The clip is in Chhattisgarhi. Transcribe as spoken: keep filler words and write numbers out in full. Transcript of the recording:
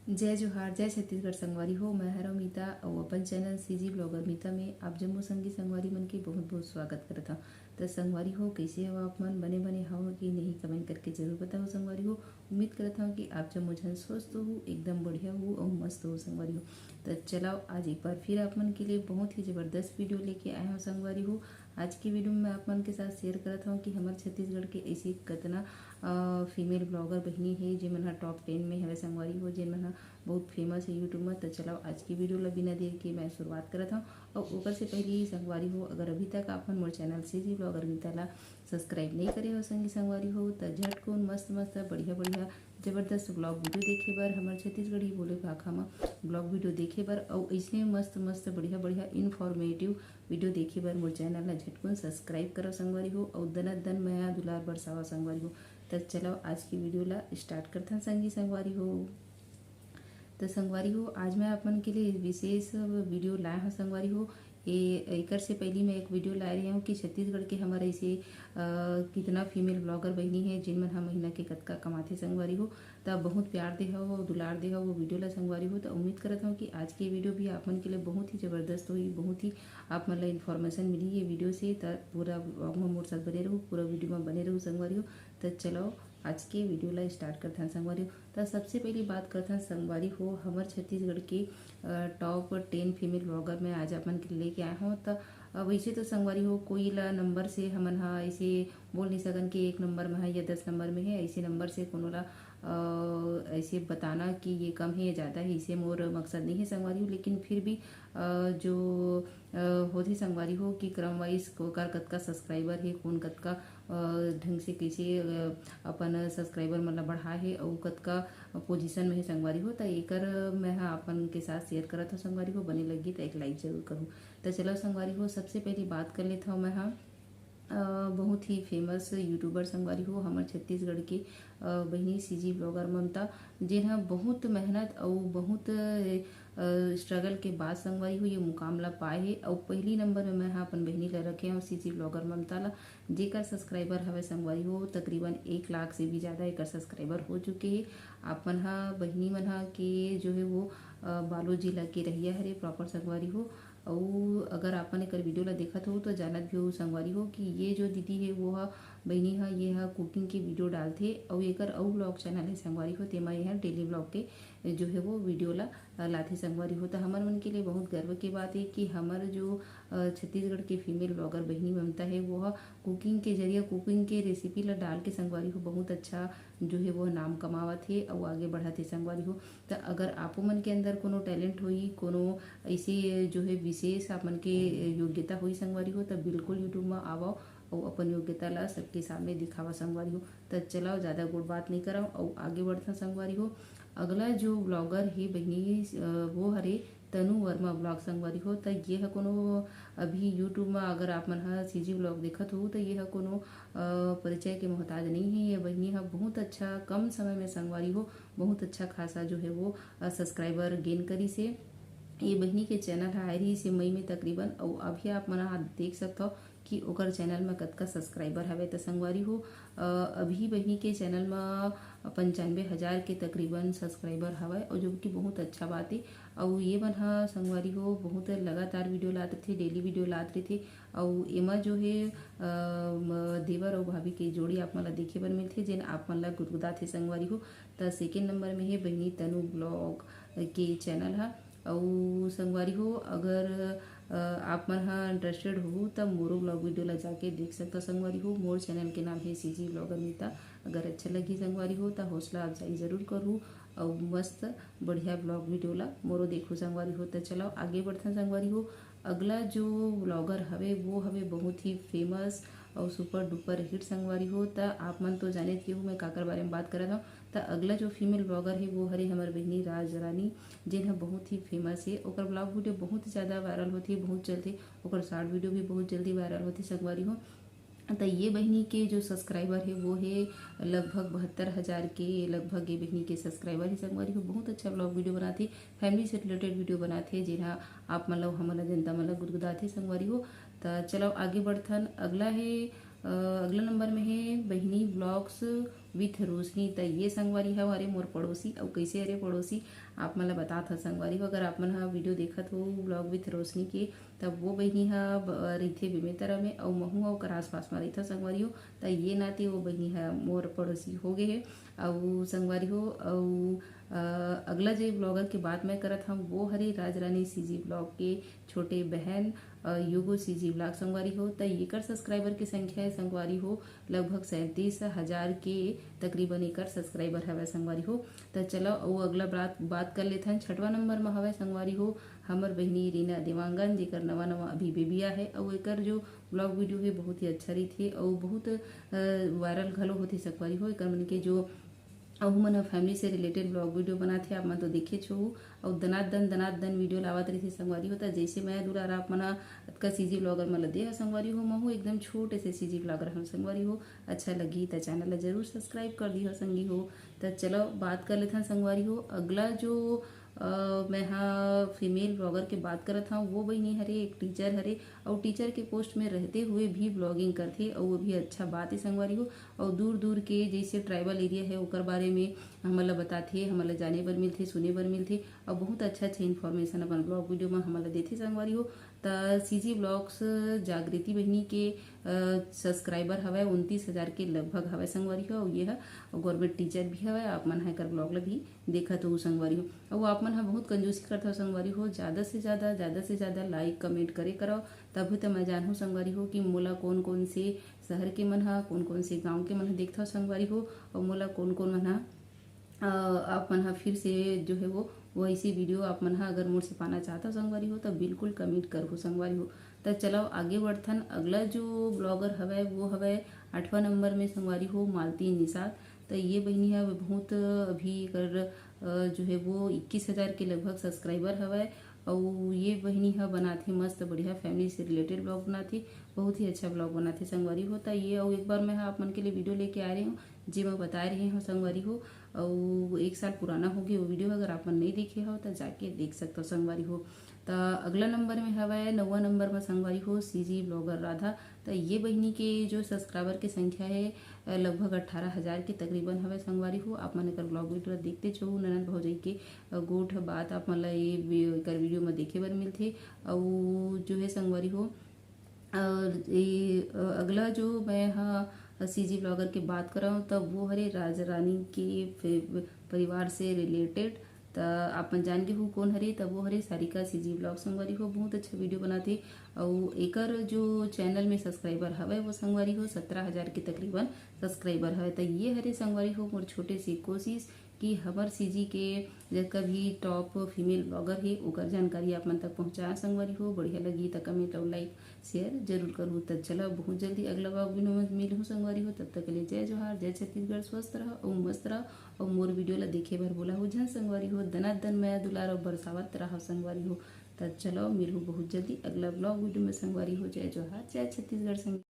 जय जोहार, जय छत्तीसगढ़ संगवारी हो। मैं हरव मीता अउ अपन चैनल सीजी ब्लॉगर मीता में आप जम्मो संगी संगवारी मन के बहुत बहुत स्वागत करत हव। त संगवारी हो, कइसे हव आप मन? बने बने हव कि नहीं, कमेंट करके जरूर बताओ संगवारी हो। उम्मीद करत हव कि आप जम्मो झन स्वस्थ हो, एकदम बढ़िया हो अउ मस्त हो संगवारी हो। त चलाओ, आज एक बार फिर आप मन के लिए बहुत ही जबरदस्त वीडियो लेके आए हव संगवारी हो। आज की वीडियो में मैं आप मन के साथ शेयर करत हव कि हमर छत्तीसगढ़ के ऐसे कतना फीमेल ब्लॉगर बहिनी हे, जेमन ह टॉप टेन में हवे संगवारी हो, जेमन ह बहुत फेमस हे यूट्यूब में। त चलाओ, आज की वीडियो ला बिना देर के मैं शुरुआत करत हव। अउ ओकर से पहले संगवारी हो, अगर अभी तक आप मन मोर चैनल सीजी ब्लॉगर मीता ला सब्सक्राइब नहीं करे हो संगी संगवारी हो, त झटकुन मस्त मस्त बढ़िया बढ़िया जबरदस्त ब्लॉग वीडियो देखे बर, हमर छत्तीसगढ़ी बोले भाखा में ब्लॉग वीडियो देखे बर, अउ ऐसे मस्त मस्त बढ़िया बढ़िया इन्फॉर्मेटिव वीडियो देखे बर मोर चैनल ला झटकुन सब्सक्राइब करो संगवारी हो, अउ दना दन मया दुलार बरसावा संगवारी हो। त चलो, आज की वीडियो ला स्टार्ट करथन संगी संगवारी हो। त संगवारी हो, आज मैं आप मन के लिए विशेष वीडियो लाए हव संगवारी हो। ए, एकर से पहली मैं एक वीडियो लाए रहे हव कि छत्तीसगढ़ के हमर ऐसे, अ, कितना फीमेल ब्लॉगर बहिनी हे, जिन मन ह महीना के कतका कमाथे संगवारी हो। त बहुत प्यार दे हव, दुलार दे हव वो वीडियो ला संगवारी हो। त उम्मीद करत हव कि आज के वीडियो भी आप मन के लिए बहुत ही जबरदस्त होही, बहुत ही आप मन ला इन्फॉर्मेशन मिलही ये वीडियो से। त पूरा ब्लॉग में मोर साथ बने रहू, पूरा वीडियो में बने रहू संगवारी हो। त चलो, आज के वीडियो ला स्टार्ट करथन संगवारी हो। त सबसे पहली बात करथन संगवारी हो, हमर छत्तीसगढ़ के, अ, टॉप टेन फीमेल ब्लॉगर में आज आप मन के लेके आए हव। त, अ, वैसे तो संगवारी हो, कोई ला नंबर से हमन ह ऐसे बोल नहीं सकन कि एक नंबर में है या दस नंबर में है, ऐसे नंबर से कोनो ला, अ, ऐसे बताना कि ये कम है या ज़्यादा है, इसे मोर मकसद नहीं है संगवारी हो। लेकिन फिर भी, अ, जो, अ, होथे संगवारी हो कि क्रम वाइज ओकर कतका सब्सक्राइबर हे, कौन कतका, अ, ढंग से कैसे, अ, अपन सब्सक्राइबर मन ला बढ़ाए हे, अउ कतका पोजीशन में हे संगवारी हो। त एकर मैं ह आप मन के साथ शेयर करत हव संगवारी हो, बने लगी त एक लाइक जरूर करू। त चलो संगवारी हो, सबसे पहली बात कर लेत हव मैं ह, अ, बहुत ही फेमस यूट्यूबर संगवारी हो, हमर छत्तीसगढ़ के, अ, बहिनी सीजी ब्लॉगर ममता, जेन ह बहुत मेहनत अउ बहुत, अ, स्ट्रगल के बाद संगवारी हो ये मुकाम ला पाए हे। अउ पहली नंबर में मैं ह अपन बहिनी ला रखे हव, सीजी ब्लॉगर ममता ला, जेकर सब्सक्राइबर हवे संगवारी हो तकरीबन एक लाख से भी ज़्यादा एकर सब्सक्राइबर हो चुके हे। आप मन ह, बहिनी मन ह के जो है वो, अ, बालोद जिला के रहिया हरे प्रॉपर संगवारी हो। अउ अगर आप मन एकर वीडियो ला देखत हो तो जानत भी हो संगवारी हो कि ये जो दीदी हे वो ह, बहिनी ह, ये ह कुकिंग के वीडियो डालथे अउ एकर अउ ब्लॉग चैनल हे संगवारी हो, तेमा ये ह डेली ब्लॉग के जो है वो वीडियो ला, अ, लाथे संगवारी हो। त हमर मन के लिए बहुत गर्व के बात हे कि हमर जो, अ, छत्तीसगढ़ के फीमेल ब्लॉगर बहिनी ममता हे वो ह कुकिंग के जरिए, कुकिंग के रेसिपी ला डाल के संगवारी हो बहुत अच्छा जो है वो नाम कमावत हे अउ आगे बढ़त हे संगवारी हो। त अगर आपो मन के अंदर कोनो टैलेंट होही, कोनो ऐसे जो है विशेष आप मन के योग्यता होही संगवारी हो, त बिल्कुल यूट्यूब में आवव अउ अपन योग्यता ला सबके सामने दिखावा संगवारी हो। त चलाओ, ज़्यादा गोठ बात नहीं करव अउ आगे बढ़थन संगवारी हो। अगला जो ब्लॉगर हे बहिनी, अ, वो हरे तनु वर्मा ब्लॉग संगवारी हो। त ये ह कोनो अभी यूट्यूब में अगर आप मन ह सीजी ब्लॉग देखत हो त ये ह कोनो, अ, परिचय के मोहताज नहीं है। ये बहिनी ह बहुत अच्छा कम समय में संगवारी हो बहुत अच्छा खासा जो है वो, अ, सब्सक्राइबर गेन करिस हे। ये बहिनी के चैनल ह आए रहिस हे मई में तकरीबन, अउ अभी आप मन ह देख सकत हो कि ओकर चैनल में कतका सब्सक्राइबर हवे। त संगवारी हो, अ, अभी बहिनी के चैनल में पंचानवे हज़ार के तकरीबन सब्सक्राइबर हवय, अउ जो कि बहुत अच्छा बात हे। अउ ये मन ह संगवारी हो बहुत लगातार वीडियो लात रहिथे, डेली वीडियो लात रहिथे। अउ एमा जो हे, अ, म-, देवर अउ भाभी के जोड़ी आप मन ला देखे बर मिलथे, जेन आप मन ला गुदगुदाथे संगवारी हो। त सेकेंड नंबर में हे बहिनी तनु ब्लॉग के चैनल ह। अउ संगवारी हो, अगर, अ, आप मन ह इंटरेस्टेड हो त मोरो ब्लॉग वीडियो ला जाके देख सकता संगवारी हो। मोर चैनल के नाम हे सीजी ब्लॉगर मीता। अगर अच्छा लगी संगवारी हो त हौसला अफजाई जरूर करू अउ मस्त बढ़िया ब्लॉग वीडियो ला मोरो देखू संगवारी हो। त चलो आगे बढ़थन संगवारी हो। अगला जो ब्लॉगर हवे वो हवे बहुत ही फेमस अउ सुपर डुपर हिट संगवारी हो। त आप मन तो जाने थे हो मैं काकर बारे में बात करत हव। त अगला जो फीमेल ब्लॉगर हे वो हरे हमर बहिनी राज रानी, जेन ह बहुत ही फेमस हे। ओकर ब्लॉग वीडियो बहुत ज़्यादा वायरल होथे, बहुत चलथे। ओकर शॉर्ट वीडियो भी बहुत जल्दी वायरल होथे संगवारी हो। त ये बहिनी के जो सब्सक्राइबर हे वो हे लगभग बहत्तर हज़ार के लगभग ये बहिनी के सब्सक्राइबर हे संगवारी हो। बहुत अच्छा ब्लॉग वीडियो बनाथे, फैमिली से रिलेटेड वीडियो बनाथे, जेन ह आप मन ला, हमन ला, जनता मन ला गुदगुदाथे संगवारी हो। त चलो आगे बढ़थन। अगला हे, अ, अगला नंबर में हे बहिनी ब्लॉग्स विथ रोशनी। त ये संगवारी ह हरे मोर पड़ोसी। अउ कैसे हरे पड़ोसी, आप मन ला बतात ह संगवारी हो। अगर आप मन ह वीडियो देखत हो ब्लॉग विथ रोशनी के, तब वो बहिनी ह ब-, रहिथे बेमेतरा में, अउ महू ह ओकर आसपास में रहिथव संगवारी हो। त ये नाते वो बहिनी ह मोर पड़ोसी हो गे हे। अउ संगवारी हो, अउ अ, अगला जे ब्लॉगर के बात मैं करत हव, वो हरे राजरानी सीजी ब्लॉग के छोटे बहन, अ, युगो सीजी ब्लॉग संगवारी हो। त येकर सब्सक्राइबर के संख्या है संगवारी हो, लगभग सैंतीस हजार के तकरीबन एकर सब्सक्राइबर हवय संगवारी हो। त चलो, अउ अगला बात, बात कर लेथन। छठवां नंबर म हवय संगवारी हो, हमर बहिनी रीना देवांगन, जेकर नवा नवा अभी बेबी आहे, अउ एकर जो ब्लॉग वीडियो हे, बहुत ही अच्छा रहिथे, अउ बहुत, अ, वायरल घलो होथे संगवारी हो। एकर मन के जो अउ हमन ह फैमिली से रिलेटेड ब्लॉग वीडियो बनाथे, आप मन तो देखेच होहू। अउ दनादन, दनादन वीडियो लावत रहिथे संगवारी हो। त जैसे मैं दुलार आप मन ह अतका सीजी ब्लॉगर मन ल दे ह संगवारी हो, महू एकदम छोटे से सीजी ब्लॉगर हम संगवारी हो। अच्छा लगही त चैनल ल जरूर सब्सक्राइब कर दिहो संगी हो। त चलो, बात कर लेथन संगवारी हो। अगला जो, अ, मैं ह फीमेल ब्लॉगर के बात करत हव, वो बहिनी हरे, एक टीचर हरे, अउ टीचर के पोस्ट में रहते हुए भी ब्लॉगिंग करथे, अउ वो भी अच्छा बात है संगवारी हो। अउ दूर दूर के जैसे ट्राइबल एरिया है, ओकर बारे में हमन ला बताथे, हमन ला जाने बर मिलथे, सुने बर मिलथे, अउ बहुत अच्छा अच्छा इन्फॉर्मेशन अपन ब्लॉग वीडियो में हमन ला देथे संगवारी हो। त सीजी ब्लॉग्स जागृति बहिनी के, अ, सब्सक्राइबर हवय उनतीस हजार के लगभग हवय संगवारी हो, अउ ये ह गवर्नमेंट टीचर भी हवय। आप मन ह एकर ब्लॉग ला भी देखत हो संगवारी हो। अउ आप मन ह बहुत कंजूसी करत हो संगवारी हो, ज़्यादा से ज़्यादा, ज़्यादा से ज़्यादा लाइक कमेंट करे करव, तभी तो मैं जानहूँ संगवारी हो कि मोला कौन कौन से शहर के मन ह, कौन कौन से गांव के मन ह देखथव संगवारी हो, अउ मोला कौन कौन मन ह, अ, आप मन ह फिर से जो है वो वैसी वीडियो आप मन ह अगर मोर से पाना चाहत हो संगवारी हो, त बिल्कुल कमेंट करहू संगवारी हो। त चलो आगे बढ़थन। अगला जो ब्लॉगर हवय वो हवय आठवां नंबर में संगवारी हो, मालती निषाद। त ये बहिनी ह बहुत अभी एकर, अ, जो है वो इक्कीस हजार के लगभग सब्सक्राइबर हवय। अउ ये बहिनी ह बनाथे मस्त बढ़िया फैमिली से रिलेटेड ब्लॉग बनाथे, बहुत ही अच्छा ब्लॉग बनाथे संगवारी हो। त ये अउ एक बार मैं ह आप मन के लिए वीडियो लेके आ रही हूँ, जेमा बताए रहे हव संगवारी हो, अउ एक साल पुराना हो गे वो वीडियो, अगर आप मन नहीं देखे हव त जाके देख सकथव संगवारी हो। त अगला नंबर में हवय, नौवां नंबर में संगवारी हो, सीजी ब्लॉगर राधा। त ये बहिनी के जो सब्सक्राइबर के संख्या है, अ, लगभग अट्ठारह हजार के तकरीबन हवय संगवारी हो। आप मन एकर ब्लॉग वीडियो देखते चहू, ननद भौजाई के, अ, गोठ बात आप मन ला ये वी-, एकर वीडियो में देखे बर मिलथे। अउ जो है संगवारी हो, और ये, अ, अगला जो मैं ह सीजी ब्लॉगर के बात करव, त वो हरे राजरानी के फे-, परिवार से रिलेटेड। त आप मन जान गे हो कौन हरे, त वो हरे सारिका सीजी ब्लॉग संगवारी हो, बहुत अच्छा वीडियो बनाथे। अउ एकर जो चैनल में सब्सक्राइबर हवय वो संगवारी हो सत्रह हजार के तकरीबन सब्सक्राइबर हवय। त ये हरे संगवारी हो मोर छोटे से कोशिश कि हमर सीजी के जतका भी टॉप फीमेल ब्लॉगर हे ओकर जानकारी आप मन तक पहुँचाए संगवारी हो। बढ़िया लगी त कमेंट अउ लाइक शेयर जरूर करहू। त चलो बहुत जल्दी अगला ब्लॉग वीडियो में मिलहूँ संगवारी हो। तब तक के लिए जय जोहार, जय छत्तीसगढ़, स्वस्थ रहो अउ मस्त रहो। अउ मोर वीडियो ला देखे बर बोला हो झन संगवारी हो, दनादन मया दुलार अउ बरसावत रहो संगवारी हो। त चलो मिलहूँ बहुत जल्दी अगला ब्लॉग वीडियो में संगवारी हो। जय जोहार, जय छत्तीसगढ़ संगवारी।